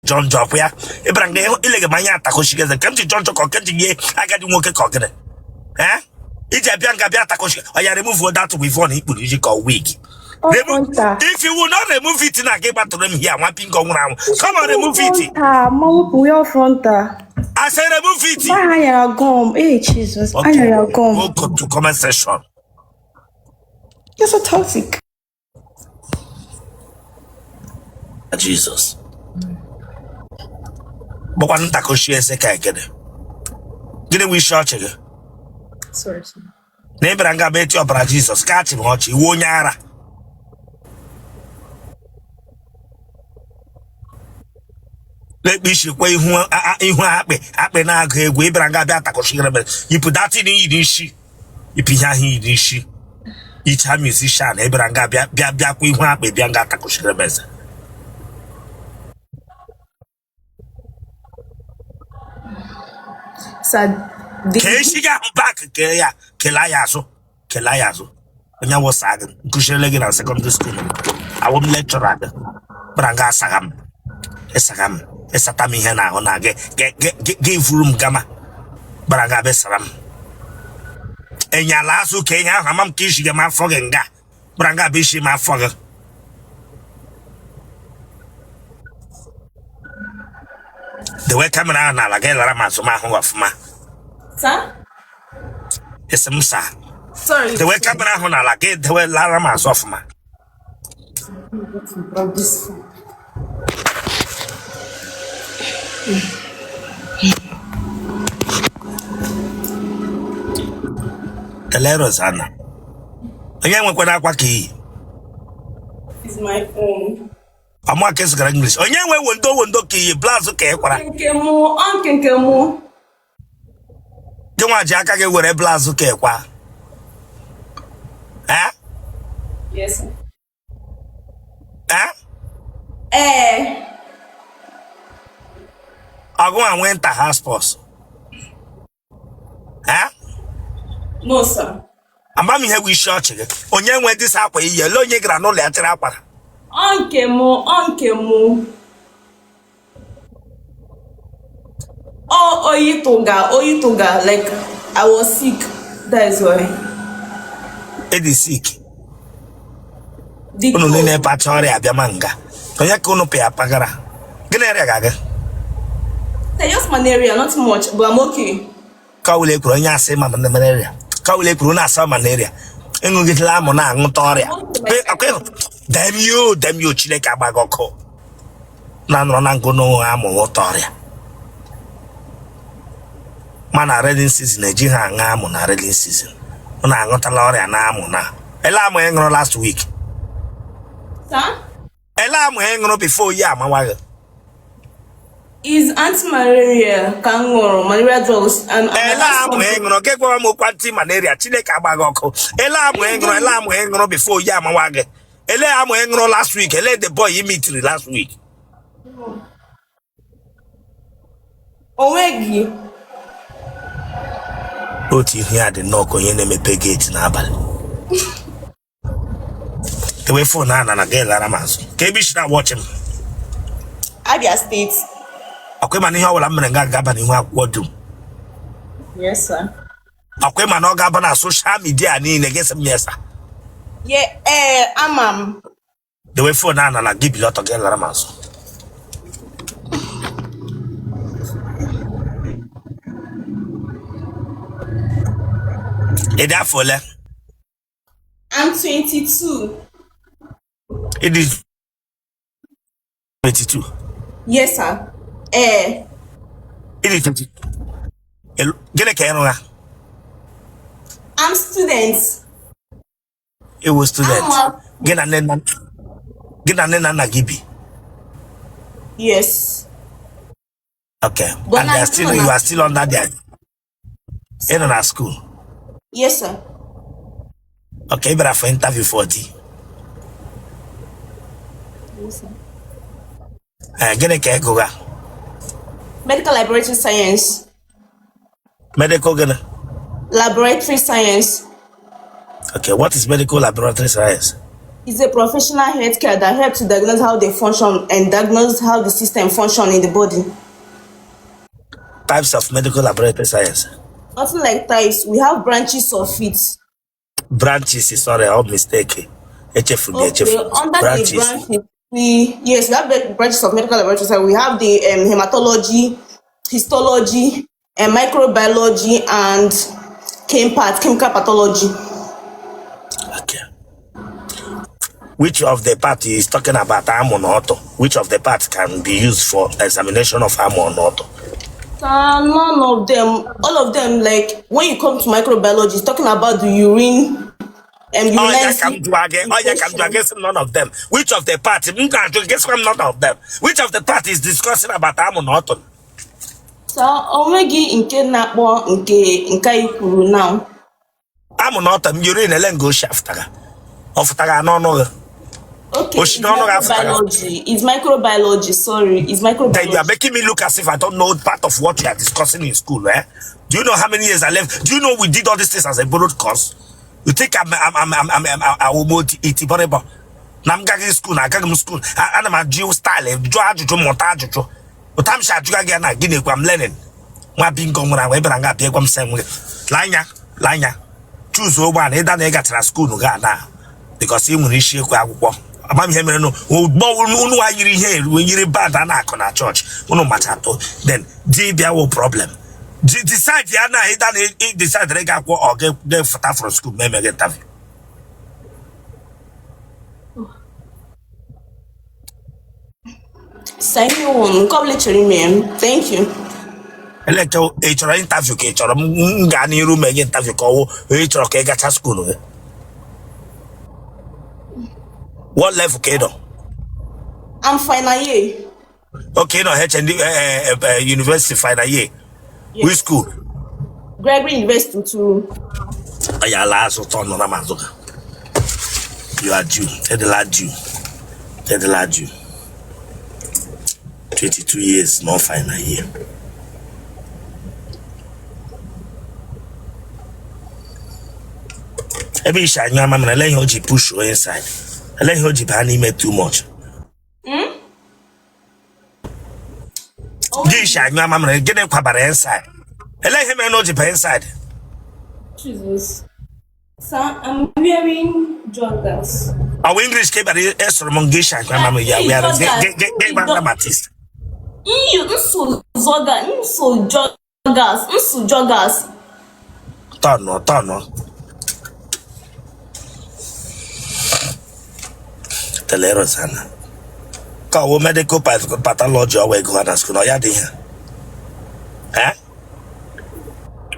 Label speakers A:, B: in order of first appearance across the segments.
A: Jọ njọ kwa ya ịbara nga ilega m anya atakoshi gị eze nke m ji jọ njọ ka nke m ji nye agadi nwoke ka ọ gịnị ee iji abịa nga bịa atakoshi ọ ya remove that weave on ikpuru iji ka wig.
B: Remove
A: if you will not remove it na gị gbatụrụ m here nwa pingo nwụrụ anwụ. Come on, remove it.
B: Ma wepụ ya frontal.
A: I say remove it.
B: Mgbe ha nyara gum, eh Jesus,
A: Okay.
B: anyara gum.
A: Go to comment section.
B: You're so toxic.
A: Jesus. Gbakwa ntakoshi eze ka gịnị gịnị wụ isi ọchị gị?
B: Sorry, sir.
A: Na ị bịara nga bụ eti ọbara Jizọs ka achị m ọchị iwu onye ara na-ekpe isi kwa ihu ihu akpị akpị na-agụ egwu ị bịara nga bịa takoshigara mere yipụ that thing i yi n'isi yipụ ihe ahụ i yi n'isi icha musician ị bịara nga bịa bịa bịakwa ihu akpị bịa nga takoshigara eze.
B: Sir, the
A: Ka esi gị ahụ back kee ya kelee ya azụ kelee ya azụ onye wụsa gị nkụziere gị na secondary school awụ m lecturer gị bịara nga asagha m ịsagha m ịsata m ihe n'ahụ na gị gị vuru m gama bịara nga bịa sara m enyala azụ ka enye ahụ ama m ka isi gị m afọ gị nga bịara nga bịa isi m afọ gị dewe camera ahụ n'ala gị lara m azụ m ahụ ọfụma.
B: Sir?
A: Esi m sir.
B: Sorry.
A: Dewe camera ahụ n'ala gị dewe lara m azụ ọfụma.
B: Drop this phone.
A: Kelee Rosanna onye nwekwana akwa ka i yi.
B: It's my own.
A: Ama ka esigara English onye nwe wondo wondo ka i yi blouse ka ị kwara.
B: Nke mụ, ọ nke nke mụ.
A: Gị nwa ji aka gị were blouse ka ị kwa. Eh?
B: Yes, sir.
A: Eh?
B: Ee.
A: Ọ gị nwa inter house sports. Eh?
B: No, sir.
A: Ama m ihe bụ isi ọchị gị onye nwe this akwa i yi ele onye gara n'ụlọ ya chịrị akwa.
B: Ọ nke mụ, ọ nke mụ. Ọ oyi tụga, oyi tụga, like I was sick. That is why.
A: Ị dị sick.
B: The
A: Unu
B: cold.
A: niile pacha ọrịa abịa ma nga onye ka unu pịa pagara gịnị rịa ga gị?
B: Sir, just malaria, not much, but I'm okay.
A: Ka ọbụla ekwuru onye asị ma malaria ka ọbụla ekwuru onye asị malaria ịṅụgidela amụ na-aṅụta ọrịa. Damn you, damn you, Chineke agba gị ọkụ na nọrọ na ngụ n'onwe amụ ṅụta ọrịa mana rainy season eji ha aṅụ amụ na rainy season ọ na-aṅụtala ọrịa na amụ na ele amụ ị ṅụrụ last week.
B: Sir?
A: Ele amụ ị ṅụrụ before oyi amawa gị?
B: Is anti-malaria ka m ṅụrụ, malaria drugs and
A: Ele amụ ị ṅụrụ gị gwawa m okwu anti-malaria Chineke agba gị ọkụ ele amụ ị ṅụrụ ele amụ ị ṅụrụ before oyi amawa gị ele amụ ị ṅụrụ last week ele the boy ị meetiri last week.
B: Onweghị.
A: Otu ihu ya dị nnọọ ka onye na-emepe gate n'abalị dewe phone a na na gị lara m azụ ka ebe i si na-watch m.
B: Abia State.
A: Ọkwa ịma na ihe ọbụla m mere nga ga-aba n'ihu akwụkwọ dum.
B: Yes, sir.
A: Ọkwa ịma na ọ ga-aba na social media niile gị sị m yes sir.
B: Yeah, ee, ama m.
A: Dewe phone a n'ala gị bili ọtọ gị lara m azụ ị dị afọ ole?
B: I'm 22.
A: Ị dị 22?
B: Yes, sir. Ee.
A: Ị dị 22. Gịnị ka ị rụgha?
B: I'm student.
A: Ị wụ student. Gị na nne na gị na nne na nna gị bi?
B: Yes.
A: Okay.
B: But
A: And they are still you are still under their ị nọ na school?
B: Yes, sir.
A: Okay, ị bịara for interview for di?
B: Yes, sir.
A: Ee, gịnị ka ị gụga?
B: Medical Laboratory Science.
A: Medical gịnị?
B: Laboratory Science.
A: Okay, what is medical laboratory science?
B: Is a professional healthcare that helps to diagnose how they function and diagnose how the system function in the body.
A: Types of medical laboratory science.
B: Nothing like types. We have branches of it.
A: Branches, sorry, all mistake. Echefuru gị
B: Okay,
A: echefu.
B: under the
A: Branches.
B: branches, we yes, we have the branches of medical laboratory science. We have the hematology, histology, and microbiology, and chemical pathology.
A: Okay. Which of the part is talking about amụ na ọtụ? Which of the part can be used for examination of amụ na ọtụ?
B: None of them, all of them, like when you come to microbiology, it's talking about the urine and
A: Oh, yeah, come
B: urinary
A: to again. Oh, yeah, come to
B: infection.
A: again. None of them. Which of the part? M ga-ajụ gị, sị m none of them. Which of the part is discussing about amụ na ọtụ?
B: So, onweghị nke na-akpọ nke anyị kwuru now.
A: Amụ na ọtụ m urine ele nga oshi afụtara. Ọ fụtara n'ọnụ gị.
B: Okay,
A: Oshi
B: it's
A: n'ọnụ gị afụtara.
B: microbiology. It's microbiology. Sorry, it's
A: Then you are
B: microbiology.
A: making me look as if I don't know part of what you are discussing in school, eh? Do you know how many years I left? Do you know we did all these things as a borrowed course? You think I'm itiboribo? Na m gaghị school na agaghị m school. Ana m ajụ style, jụọ ajụjụ, mụta ajụjụ. Ụta m si ajụga gị na gị na-ekwu I'm learning. Nwa bingo nwere ahụ ịbịara nga abịa gwa m sị nwe. Lee anya, lee anya. Choose ụgbọala ịda na ị gachara school ga na because ị nwere isi ekwe akwụkwọ. Ama m ihe mere nụ ụgbọ unu a yiri ihe eruwe yiri band a na-akụ na chọọchị unu machatụ then di bịa wụ problem. Decide ya na ịda na ị decide ịga akwụkwọ ọ ga-efụta from school ma emeghị interview.
B: Sign me one. Nke ọbụla ị chọrọ ime m. Thank you.
A: Eleke ị chọrọ interview ka ị chọrọ m gaa n'iru mee gị interview ka ọwụ ị chọrọ ka ị gacha school gị. What level ka ị nọ?
B: I'm final year.
A: Okay, ị nọ HND university final year. Which
B: Yes.
A: school?
B: Gregory University Uturu.
A: Ọ ya ala azụ tọ nọ na m azụ gị. You are due. Edela due. Edela due. 22 years, not final year. Ebe isi anyụ ama mere ele ihe o ji push o inside. Ele ihe o ji baa n'ime too much. Gị isi anyụ ama mere gịnị kwabara inside? Ele ihe mere na o ji baa inside?
B: Jesus. Sir, I'm wearing joggers.
A: Ọ bụ English ka ị bịara esoro m nga isi anyụ ama mere ya were gị gbara Baptist.
B: Nso joggers, nso joggers, nso joggers.
A: Tọnụ tọnụ. Tele Rosanna. Ka ọ wụ medical pathology ọ wee ego ha na school ọ ya dị ihe. Eh?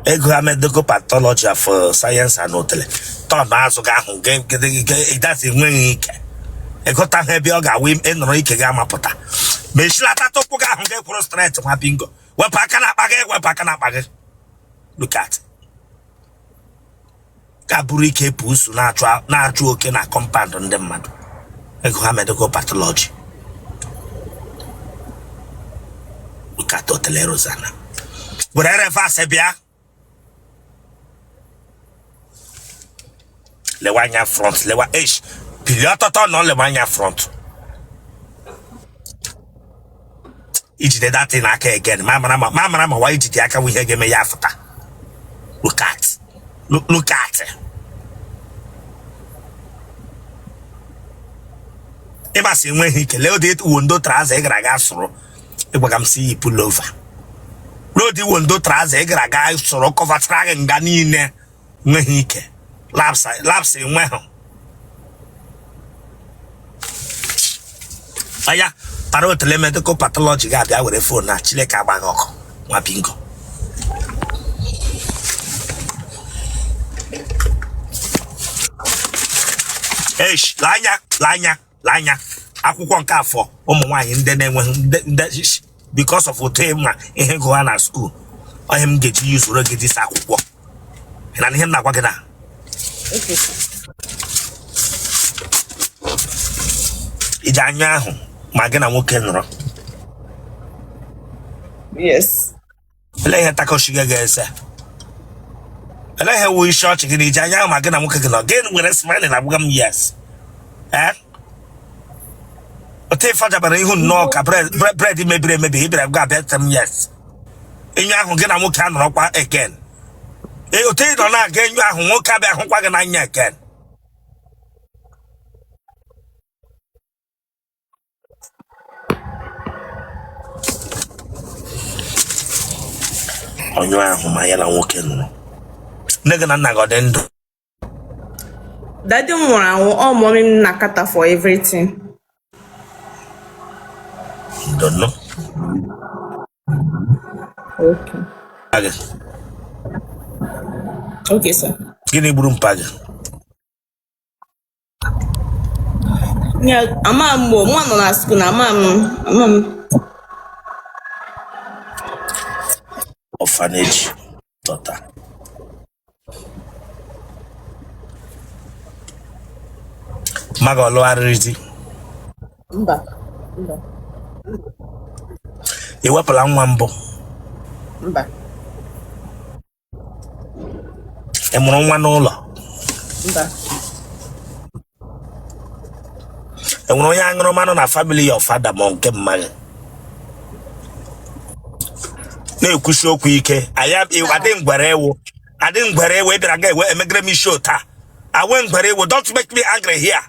A: Ego ha medical pathology of science and otele. Tọnụ azụ gị ahụ gị enweghị ike. Ịgụta ha ebe ọ ga-awụ ịnọrọ ike gị amapụta. Ma eshilata tụpụ gị ahụ gị kwụrụ straight nwa bingo. Wepụ aka n'akpa gị, wepụ aka n'akpa gị. Look at. Ka bụrụ ike pusu na-achụ oke na compound ndị mmadụ. Ego ha medical pathology. Look at otele Rosanna. Were reverse bịa. Lewe anya front, lewe ish. Bilie ọtọtọ nọ lewe anya front. Ijide datin aka again. Ma mara ma wa ijide aka wụ ihe ga-eme ya afụta. Look at. Look at. Ịmasị enweghị ike lee ụdị wondo trouser ị gara aga sụrụ ịgwaga m si yi pullover. Lee ụdị wondo trouser ị gara aga sụrụ kọvatara gị nga niile nweghị ike. Laps enweghị. Aya para otele medical pathology ga-abịa were phone na Chineke agbaghị ọkụ nwa bingo. Eish, lee anya, lee anya, lee anya. Akwụkwọ nke afọ ụmụ nwaanyị ndị na-enweghị ndị because of otu ịma ihe gụ ha na school. Onye m ga-eji yuzuru gị dịsa akwụkwọ. Ị na ihe m na-agwa gị na
B: Okay, sir.
A: Iji anya ahụ ma gị na nwoke nọrọ.
B: Yes.
A: Ele ihe takoshi gị ga-ese. Ele ihe wụ isi ọchị gị na iji anya ahụ ma gị na nwoke gị nọ. Gị were smiling agwa m yes. Ee, otu ife jabara ihu nnọọ ka bread mebiri emebi. Ị bịara gwa abịa m, yes, enyo ahụ gị na nwoke a nọrọkwa again. Ee, otu ị nọ na-aga enyo ahụ, nwoke abịa hụkwa gị n'anya again. Onye ahụ ma ya na nwoke nụrụ, nne gị na nna gị ọ dị ndụ?
B: Daddy m nwụrụ anwụ. Ọ mommy m na-cater for everything.
A: Ndụ nụ.
B: Okay.
A: Gị.
B: Okay, sir.
A: Gịnị gburu mpa gị?
B: Yeah, ama m mgbe nwa nọ na school na ama m ama m.
A: Orphanage daughter. Mma gị ọ lụgharịrị di?
B: Mba. Mba.
A: Ị wepụla nwa mbụ?
B: Mba.
A: Ị mụrụ nwa n'ụlọ?
B: Mba.
A: E nwere onye aṅụrụma nọ na family your father ma nke mma gị? Na-ekwusi okwu ike. Anyị adị ngwere ewu, adị ngwere ewu. Ị bịara ga ewe emegere m isi taa awe ngwere ewu. Don't make me angry here.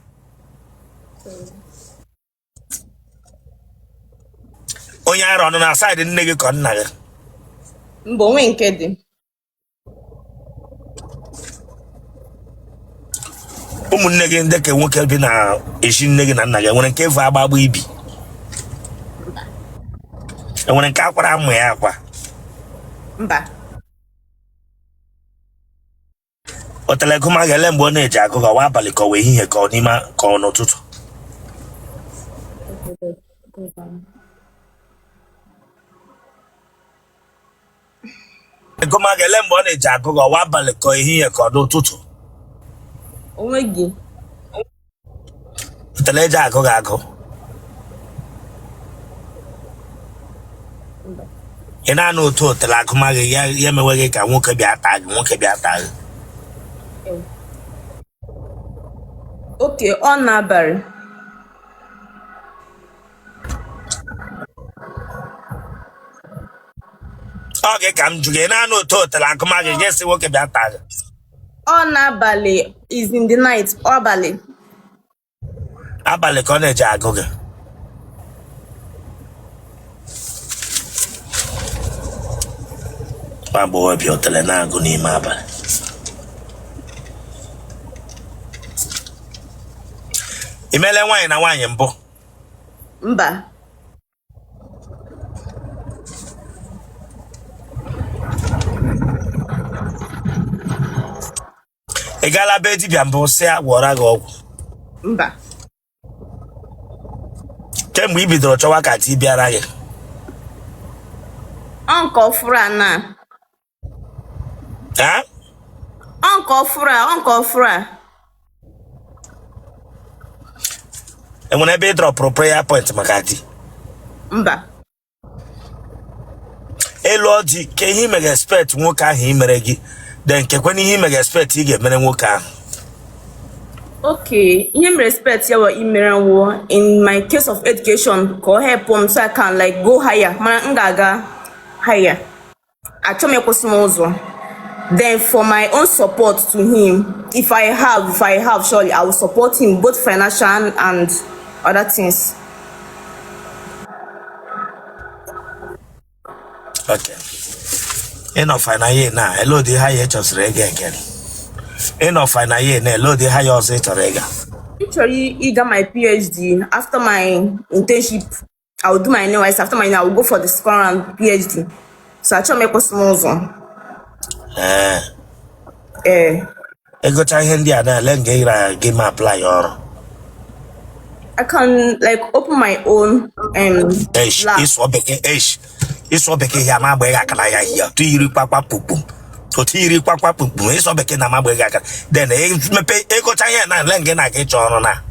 A: Onye ara ọ nọ na side nne gị ka nna gị?
B: Mba, onwe nke dị.
A: Ụmụnne gị ndị ka nwoke bi na ezi nne gị na nna gị, enwere nke vu agba agba ibi? Enwere nke akwara amụ ya akwa?
B: Mba.
A: Otele gụma gị, ele mgbe ọ na-eji agụ gị? Ọwa abalị ka ọ wee ehihie ka ọ n'ime ka ọ n'ụtụtụ? Gụma gị, ele mgbe ọ na-eji agụ gị? Ọwa abalị ka ehihie ka ọ n'ụtụtụ?
B: Onweghị.
A: Otele eji agụ gị agụ? Ị na-anụ otu otele agụma gị ya ya emewe gị ka nwoke bịa taa gị, nwoke bịa taa gị?
B: Okay, ọ n'abalị.
A: Ọ gị ka m jụ gị, ị na-anụ otu otele agụma gị, gị sị nwoke bịa taa gị?
B: Ọ n'abalị, is in the night, abalị.
A: Abalị ka ọ na-eji agụ gị. Nwa agbọghọbịa otele na-agụ n'ime abalị. Ị meela nwaanyị na nwaanyị mbụ?
B: Mba.
A: Ị gaala be dibịa mbụ sị ya gwọrọ gị ọgwụ?
B: Mba.
A: Kemgbe ị bidoro chọwa ka di bịara gị?
B: Ọ nke ọfụrụ a na.
A: Ha?
B: Ọ nke ọfụrụ a, ọ nke ọfụrụ a.
A: Enwere ebe ị dropụrụ prayer point maka di?
B: Mba.
A: Ị lụọ di, ke ihe ị mega expect nwoke ahụ imere gị, then kekwana ihe ị mega expect ị ga-emere nwoke ahụ?
B: Okay, ihe m expect ya wa imere wụ, in my case of education, ka ọ help m so I can like go higher, mana m ga-aga higher. Achọ m ịkwụsị n'ụzọ. Then for my own support to him, if I have, surely I will support him both financial and other things.
A: Okay. Ị nọ final year na, ele ụdị higher ị chọsịrị ịga again? Ị nọ final year na, ele ụdị higher ọzọ ị chọrọ ịga?
B: M chọrọ ịga my PhD after my internship. I will do my NYSC. After my, I will go for the second round PhD. So achọ m ịkwụsị n'ụzọ.
A: Ee.
B: Ee.
A: Ịgụcha ihe ndị a na, ele nga ị gara gị ma apply ọrụ?
B: I can like open my own
A: Eish,
B: lab.
A: Ịsụọ bekee, eish, ịsụọ bekee ya ma agba gị aka na ya hie otu yiri kwakwa kpukpum, otu yiri kwakwa kpukpum. Ịsụọ bekee na ma agba gị aka. Then mepe, ịgụcha ihe na, ele nga ị na-aga ịchọ ọrụ na?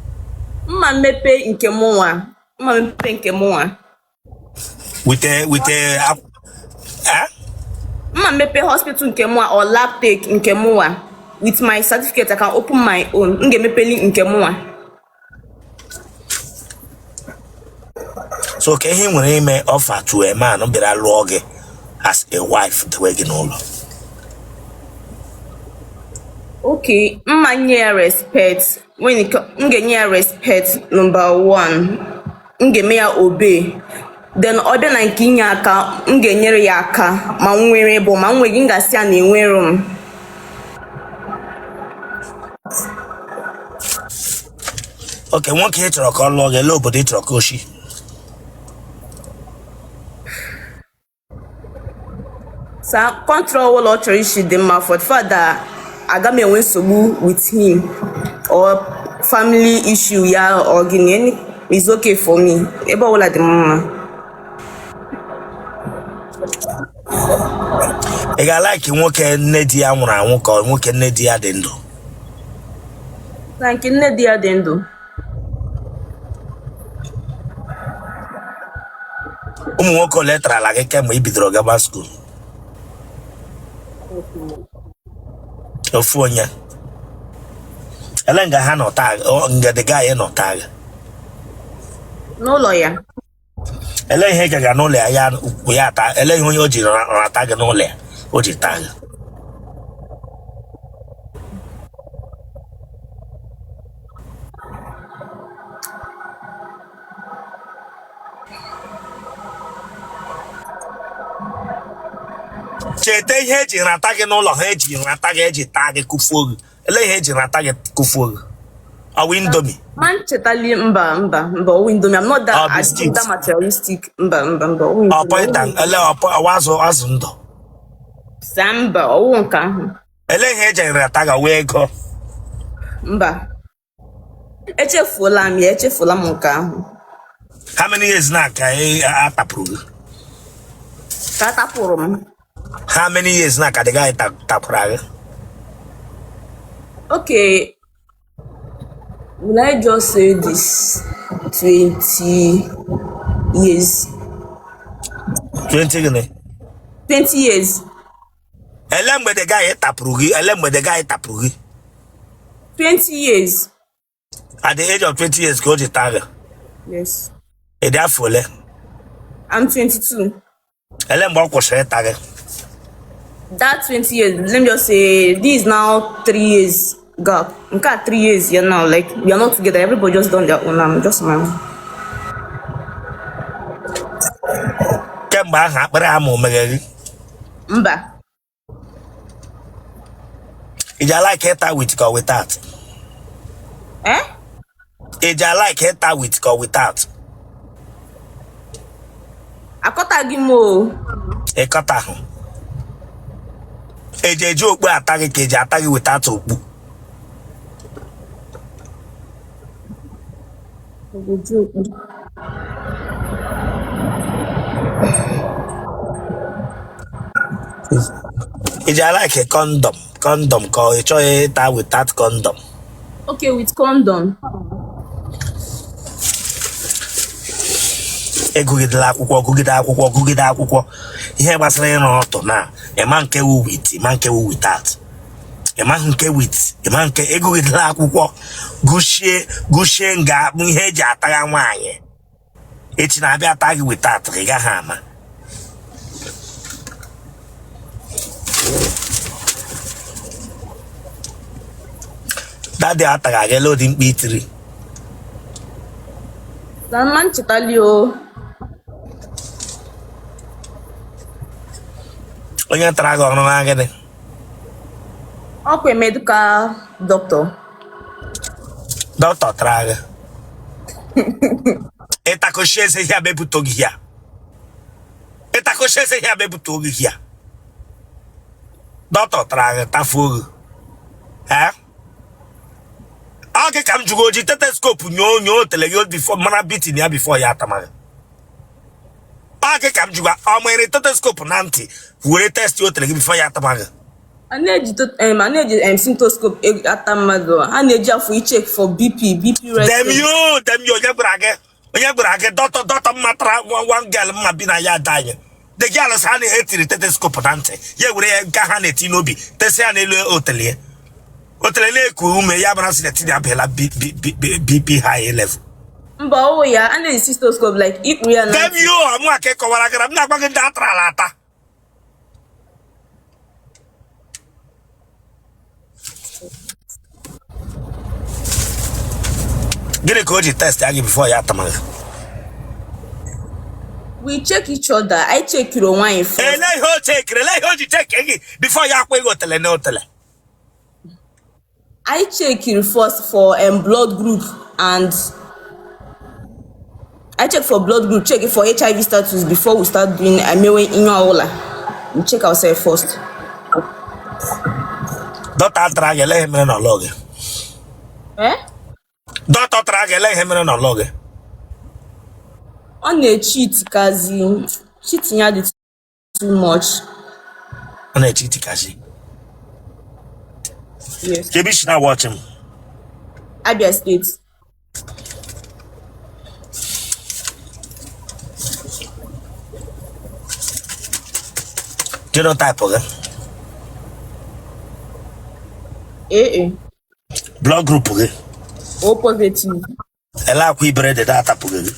B: Mma mmepe nke mụnwa. Mma mmepe nke mụnwa.
A: Wite eh?
B: Mma mmepe hospital nke mụnwa or lab tech nke mụnwa. With my certificate, I can open my own. M ga-emepeli nke mụnwa.
A: So ka ihe ị nwere ime offer to a man bịara lụọ gị as a wife dewe gị n'ụlọ.
B: Okay, mma nye ya respect. M ga-enye ya respect number one. M ga-eme ya obey. Then ọ bịa na nke inye aka, m ga-enyere ya aka ma m nwere bụ ma m nweghị, m ga-asị ya na enwero m.
A: Okay, nwoke ị chọrọ ka ọ lụọ gị, ele obodo ị chọrọ ka o shi?
B: Sa country ọbụla ọ chọrọ ishi dị mma, for the fact that aga m enwe nsogbu with him or family issue ya or gịnị, is okay for me. Ebe ọbụla dị m mma.
A: Ị ga-alike nwoke nne di ya nwụrụ anwụ ka nwoke nne di ya dị ndụ?
B: Na nke nne di ya dị ndụ.
A: Ụmụ nwoke ole tarala gị kemgbe ị bidoro gaba school? Ofu onye. Ele nga ha nọ taa, nga the guy nọ taa gị?
B: N'ụlọ ya.
A: Ele ihe ị gaga n'ụlọ ya ya ya ata? Ele ihe onye o ji rata gị n'ụlọ ya o ji taa gị? Cheta ihe eji rata gị n'ụlọ ha, eji rata gị, eji taa gị, kụfuo gị. Ele ihe eji rata gị kụfuo gị? Ọ wụ Indomie?
B: Ma nchetali, mba, mba, mba, ọwụ Indomie. I'm not that
A: Ọ
B: I
A: biscuit?
B: that materialistic. Mba, mba, mba, ọwụ
A: Ọ
B: Indomie.
A: pointa ele ọwụ azụ, azụ ndụ?
B: Sa mba, ọwụ nke ahụ.
A: Ele ihe eji rata gị? Ọwụ ego?
B: Mba, echefuola m ya, echefuola m nke ahụ.
A: How many years na ka a tapụrụ gị?
B: Ka a tapụrụ m?
A: How many years na ka the guy tapụrụ gị?
B: Okay, will I just say this 20 years?
A: 20 gịnị?
B: 20 years.
A: Ele mgbe the guy tapụrụ gị? Ele mgbe the guy tapụrụ gị?
B: 20 years.
A: At the age of 20 years ka o ji taa gị?
B: Yes.
A: Ị dị afọ ole?
B: I'm 22.
A: Ele mgbe ọ kwụsịrị ịta gị?
B: That 20 years, let me just say this is now 3 years gap. Nke a 3 years yeah now, like we are not together. Everybody just done their own. I'm just my own.
A: Kemgbe ahụ, akpịrị ama o meghe gị?
B: Mba.
A: Ị ji alike ịta with ka without?
B: Eh?
A: Ị ji alike ịta with ka without?
B: Akọtaghị m o.
A: Ịkọta ahụ, eji eji okpu ata gị ka eji ata gị without okpu?
B: Oji okpu.
A: Ị ji alike condom, condom ka ị chọghị ịta without condom?
B: Okay, with condom.
A: Egụgidela akwụkwọ, gụgide akwụkwọ, gụgide akwụkwọ ihe gbasara ịrụ ọtụ na ịma nke wu with, ịma nke wu without, ịma nke with, ịma nke. Egụgidela akwụkwọ, gụchie, gụchie nga ihe eji atagha nwaanyị. Echi na-abịa ata gị without, ị gaghị ama. Daddy atagha gị, ele ụdị mkpi itiri?
B: Na mma nchetali o.
A: Onye tara gị ọrụ ha gịnị?
B: Ọkwa medical doctor.
A: Dọkịta tara gị, ịtakọchi eze ya mebụta gị ya, ịtakọchi eze ya mebụta gị ya. Dọkịta tara gị, tafuo gị. Ee, ọ gị ka m jụgo, oji stethoscope nyoo nyoo tele gị before mara beating ya before ya atamaghị? Ọ gị ka m jụga, ọ manyere stethoscope na ntị were test o tere gị before ya atamaghị?
B: A na-eji stethoscope ata mmadụ. A na-eji afọ icheck for BP, BP
A: Dem
B: resting.
A: Yo, dem yo, onye gwara gị? Onye gwara gị? Dọtọ, dọtọ mmatara one girl mma bi na ya ada anyị. The girl sị ha na-etiri stethoscope na ntị ya, were ya nke ha na-eti n'obi tesi ya n'elu otele ya, otele na-eku ume ya, mara sị na etinye abịala BP high level.
B: Mba, ọ ya a na-eji stethoscope like ikpu ya na
A: Dem you ọmụ a ka ị kọwara gara m na-agwa gị ndị atara ala ata. Gịnị ka o ji test ya gị before ya atama gị?
B: We check each other. Anyị chekiri onwe anyị first.
A: Ele ihe o chekiri, ele ihe o ji cheke gị before ya akwa gị otele na otele.
B: Anyị chekiri first for blood group and I check for blood group, check for HIV status before we start doing emewe ihe ọbụla. We check ourselves first.
A: Dọkịta tara gị, ele ihe mere n'ọlụ gị?
B: Eh?
A: Dọkịta tara gị, ele ihe mere n'ọlụ gị?
B: Ọ na-echeat kazi. Cheating ya dị too much.
A: Ọ na-echeat kazi.
B: Yes.
A: Kebe isi na watch m.
B: Abia State.
A: Genotype gị?
B: AA.
A: Blood group gị?
B: O positive.
A: Ele akwa ibere dede atapụghị gị?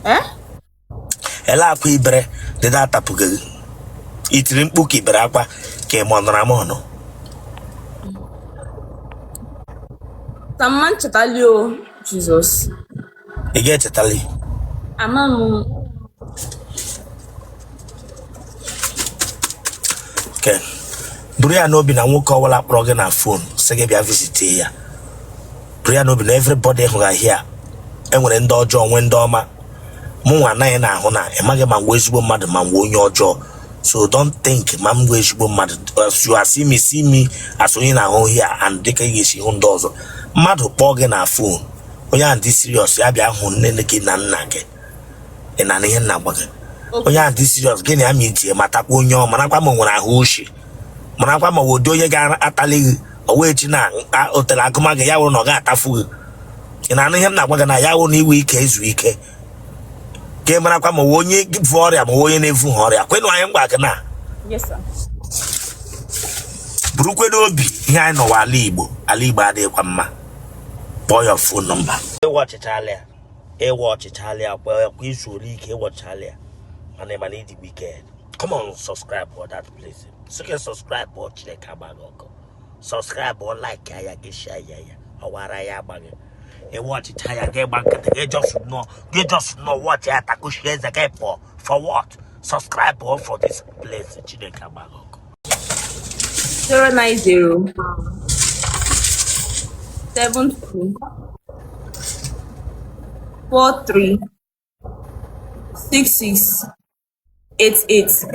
B: Eh?
A: Ele akwa ibere dede atapụghị gị? I tiri mkpu ka ibere akwa ka ị mọnụrụ amọnụ?
B: Ka mma nchetali o Jizọs.
A: Ị ga-echetali?
B: Ama m.
A: Okay. Buru ya n'obi na nwoke ọbụla kpọrọ gị na phone sị gị bịa visitie ya, buru ya n'obi na everybody hụga here enwere ndị ọjọọ nwee ndị ọma. Mụ nwa anaghị na-ahụ na ị maghị ma ngwa ezigbo mmadụ ma ngwa onye ọjọọ, so don't think ma m gwa ezigbo mmadụ. As you are see me, see me as onye na-ahụ here and dịka ị ga-esi hụ ndị ọzọ. Mmadụ kpọọ gị na phone, onye ahụ dị serious, ya bịa hụ nne gị na nna gị. Ị na ihe nna gwa gị, onye ahụ dị serious, gị na ya ma itie matakwa onye ọ marakwa ma o nwere ahụ oshi, marakwa ma ọ ụdị onye ga-atali gị ọwa echi na otele agụma gị, ya wụrụ na ọ ga-atafu gị. Ị na-anụ ihe m na-agwa gị? Na ya wụrụ na iwe ike ezu ike ka ị marakwa ma ọ wụ onye vu ọrịa ma ọ wụ onye na-evu ha ọrịa. Kwenụ anyị ngwa gị na
B: Yes, sir.
A: Burukwe n'obi ihe anyị nọwa ala Igbo, ala Igbo adịghịkwa mma. Kpọọ ya phone number. Ịwa ọchịchala ya, ịwa ọchịchala ya kwa kwa izu ole ike ịwọchala ya, mana ị mana ịdị wicked. Come on, subscribe for that place. Sị subscribe ọ Chineke agba gị ọkụ. Subscribe ọ, like ya, gị share ya, ya ọwara ya agba gị. Ịwa ọchịcha ya, gị gba nkịtị, gị just nọ, gị just nọ watch ya, takushie eze gị pụọ. For what? Subscribe ọ for this place. Chineke agba gị ọkụ.
B: 090 72 43 66 88.